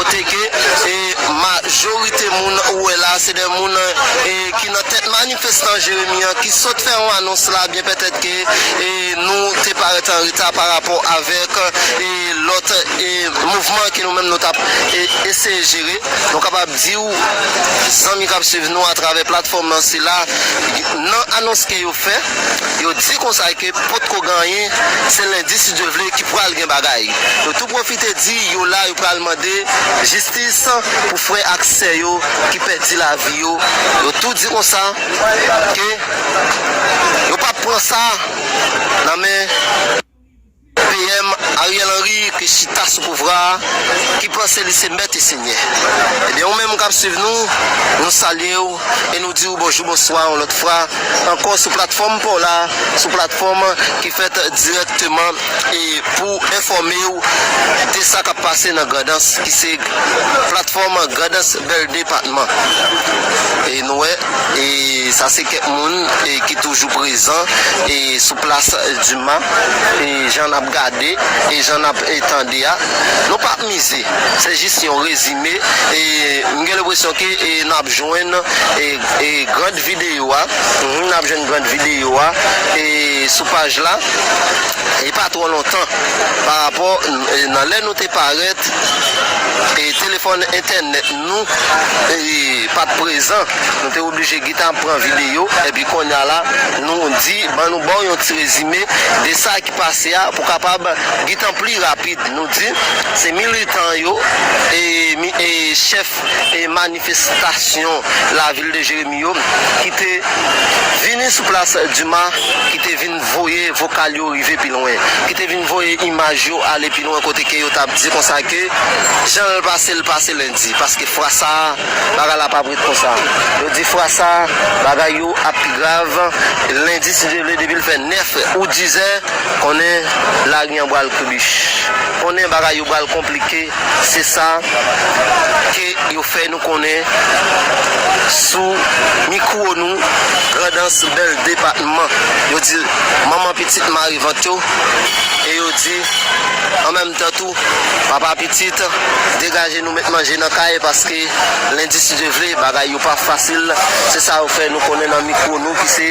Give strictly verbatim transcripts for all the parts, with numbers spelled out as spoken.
Te ke, e, majorite moun ou wè la, se de moun, e, ki nan tèt manifestan Jeremi an, ki sot fè yon anons la, byen petèt ke, e, nou te parèt an reta pa rapò avèk, e, lòt, e, mouvman ke nou menm nou t ap, e, eseye jere. Nou kapab di w, zanmi k ap swiv nou atravè platfòm nan, se la, nan anons ke yo fè, yo di konsa ke potko gen anyen, se lendi, si Dye vle, ki pral gen bagay. Yo tou pwofite di, yo la, yo pral mande jistis pou frè ak sè yo ki pèdi lavi yo. Yo tou di konsa ke yo p ap pran sa nan men P M Ariel Henry ki chita sou pouvwa a, ki panse li se mèt e senyè. Ebyen, ou menm k ap swiv nou, nou salye w e nou di w bonjou, bonswa yon lòt fwa ankò sou platfòm pa w la, sou platfòm ki fèt dirèkteman e pou enfòme w de sa k ap pase nan Grandans, ki se platfòm Grandans Bèl Depatman. E nou wè, e sa se kèk moun, e ki toujou prezan, e sou plas Dima, e jan n ap gade, e jan n ap, e, tande a. Nou p ap mize, se jis yon rezime, e m gen lenpresyon ke, e, n ap jwenn, e, e, grand videyo a, mhm, n ap jwenn grand videyo a, e, sou paj la, e pa twò lontan, pa rapò, e, nan lè nou te parèt, e, telefòn entènèt nou, e, pa t prezan. Nou te oblije gentan pran videyo, epi kounye a la, nou di, ban nou ba w yon ti rezime de sa ki pase a, pou kapab gentan pli rapid. Nou di, se militan yo, e, mi-, e, chèf, e, manifestasyon lavil de Jeremi yo, ki te vini sou plas Dima, ki te vin voye vokal yo rive pi lwen, ki te vin voye imaj yo ale pi lwen, kote ke yo t ap di konsa ke jan l pase, l pase lendi, paske fwa sa a, bagay la p ap ret konsa. Yo di fwa sa a, bagay yo ap pi grav. Lendi, si Dye vle, depi l fè nèf ou dizè, konnen lari an pral kribich. Konnen bagay yo pral konplike. Se sa ke yo fè nou konnen sou mikwo nou, Grandans Bèl Depatman. Yo di, manman pitit mare vant yo, e yo di, an menm tan tou, papa pitit, degaje nou, met manje nan kay, paske lendi, si Dye vle, bagay yo pa fasil. Se sa yo fè nou konnen nan mikwo nou, ki se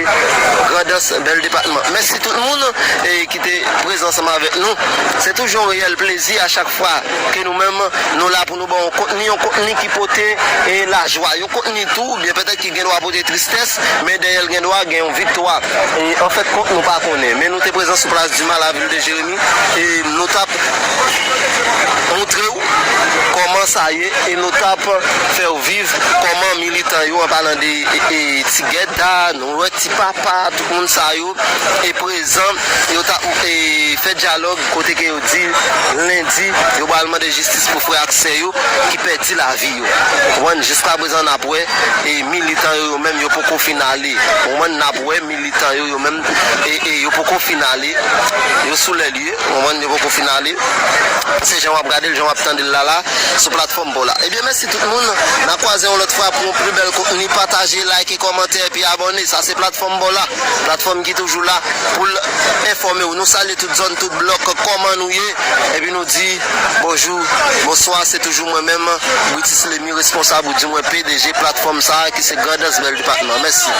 Grandans Bèl Depatman. Mèsi tout moun, e, ki te prezan ansanm avèk nou. Se toujou yon reyèl plezi a chak fwa ke nou menm, nou la pou nou ba w yon kontni, yon kontni ki pote, e, lajwa, yon kontni tou, byen petèt ki gen dwa pote tristès, men dèyè l gen dwa gen yon viktwa. E, anfèt kont, nou pa konnen, men nou te prezan sou plas Dima, lavil de Jeremi, e nou t ap montre w kòman sa ye, e nou t ap fè w viv kòman militan yo, an palan de, e, e, Ti Gèta, nou wè Ti Papa, tout moun sa yo, e prezan, yo t ap, e, fè dyalòg, kote ke yo di, lendi, yo pral mande jistis pou frè ak sè yo ki pèdi lavi yo. Ou konprann? Jiska prezan, n ap wè, e, militan yo, yo menm, yo poko fin ale. Ou konprann? N ap wè militan yo, yo menm, e, e, yo poko fin ale. Yo sou lè lye, ou konprann? Yo poko fin ale. Se jan w ap gade l, jan w ap tande l la, la, sou platfòm pa w la. Ebyen, mèsi tout moun. N a kwaze yon lòt fwa pou yon pli bèl kontni. Pataje, like, kòmante, epi abòne. Sa se platfòm pa w la. Platfòm ki toujou la pou l enfòme w. Nou salye tout zòn, tout blòk, kòman nou ye. Epi nou di bonjou, bonswa, se toujou mwen menm, Britis Lemi, responsab, ou di mwen P D G platfòm sa a, ki se Grandans Bèl Depatman. Mèsi.